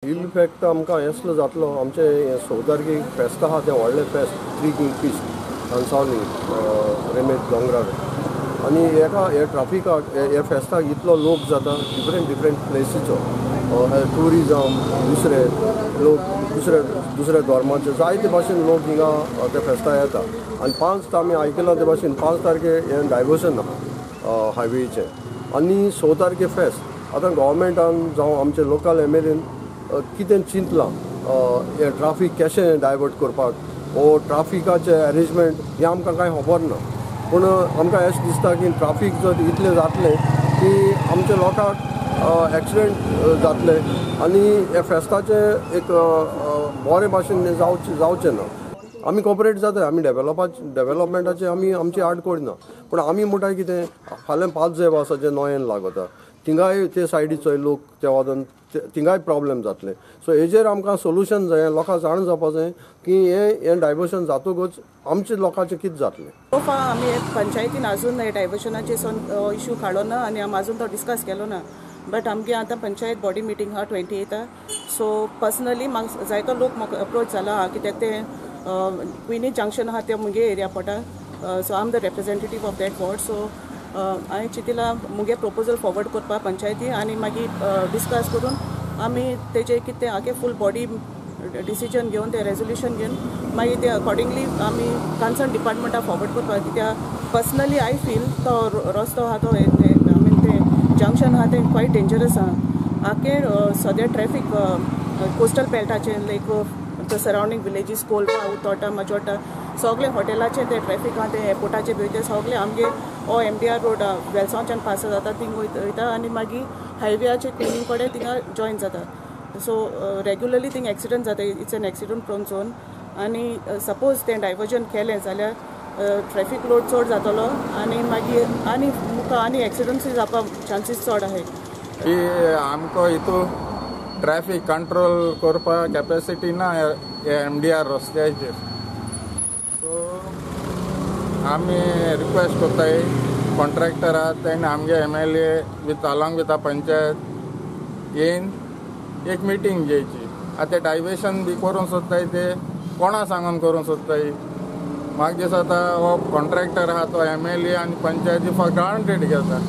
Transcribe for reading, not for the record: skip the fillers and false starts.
Effect आमकां असलो जातलो, आमचे 6 तारखेक फेस्त आहा तें व्हडलें फेस्त, थ्री किंग फिस्ट कांसावली रेमेत दोंगरार, आनी एका हे ट्राफिकाक हे फेस्ताक इतलो लोक जाता डिफरंट डिफरंट प्लेसीचो, ट्युरिजम, दुसरे लोक, दुसरे दुसऱ्या धर्माचे जायते भाशेन लोक हिंगा त्या फेस्ताक येता. आनी 5 आमी आयकलां ते भाशेन 5 तारखे हें डायवर्सन आहा हायवेचें आनी 6 तारखे फेस्त. आतां गव्हर्मेंटान जावं आमचे लोकल एम.एल.एन कितें चिंतलां हें ट्राफीक कशें डायवर्ट करपाक वो ट्राफिकाचें अरेंजमेंट हें आमकां कांय खबर ना, पूण आमकां अशें दिसता की ट्राफीक जर इतलें जातलें की आमच्या लोकांक एक्सिडेंट जातले आनी हे फेस्ताचें एक बरें भाशेन जावचें ना. आमी कॉपरेट जाता, आमी डेवलपमेंटाचे आमी आमची आड करिना, पूण आमी म्हणटा कितें फाल्यां 5 जेब आसा जें नोयेन लागता थिंगाय ते सायडीचो लोक त्या वादान थिंगाय प्रॉब्लेम जातले. सो हेजेर आमकां सोल्युशन जाय, लोकांक जाण जावपा जाय की हें डायवर्शन जातकूच आमचे लोकांचें कितें जातलें. सो फार आमी पंचायतीन अजून हे डायवर्शनाचे इशू काडलो ना आनी आमी अजून तो डिस्कस केलो ना, बट आमगे आतां पंचायत बॉडी मिटींग आहा 28. सो पर्सनली म्हाका जायतो लोक म्हाका अप्रोच जाला आहा कित्याक ते क्विनी जंक्शन आहा ते मुगे एरिया पडटा, so I am the representative of that ward. So हांवें चिंतलां मुगे प्रपोजल फॉरवर्ड करपाक पंचायती आनी मागीर डिस्कस करून आमी तेजे कितें आगे फूल बॉडी डिसिजन घेवन तें रेजोल्युशन घेवन मागीर ते अकॉर्डिंगली आमी कन्सर्न डिपार्टमेंटाक फॉरवर्ड करपाक, कित्याक पर्सनली I feel तो रस्तो आहा तो I mean तें जंक्शन आहा तें क्वायट डेंजरस आहा. आगे सद्या ट्रॅफीक कोस्टल बेल्टाचें लायक सरावंडींग विलेजीस कोलपा, उतोटा, मजोटा सगळे हॉटेलाचे ते ट्रॅफीक आहा, ते एअरपोर्टाचे बी ते सगळे आमगे हो एम.डी.आर रोड वेलसांवच्यान पास जाता थिंग वयता आनी मागीर हायवेयाचे क्लिनींग कडेन थिंगा जॉयन जाता. सो रेगुलरली थिंग एक्सिडंट जाता, it's an accident prone zone. आनी सपोज तें डायवर्जन केलें जाल्यार ट्रॅफीक लोड चड जातलो आनी मागीर आनी मुखार आनी एक्सिडंट्सूय जावपाक चान्सीस चड आहाय. की आमकां हितू ट्रॅफीक कंट्रोल करपाक कॅपेसिटी ना एम.डी.आर रस्त्याचेर, सो आमी रिक्वेस्ट करताय कॉन्ट्रॅक्टर आहा तेणे आमगे MLA with along with panchayat येवन एक मिटींग घेवची. आतां डायवर्शन बी करूंक सोदताय ते कोणा सांगून करूंक सोदताय, म्हाका दिसता हो कॉन्ट्रॅक्टर आहा तो एम.एल.ए आनी पंचायती फॉर ग्रांटेड घेता.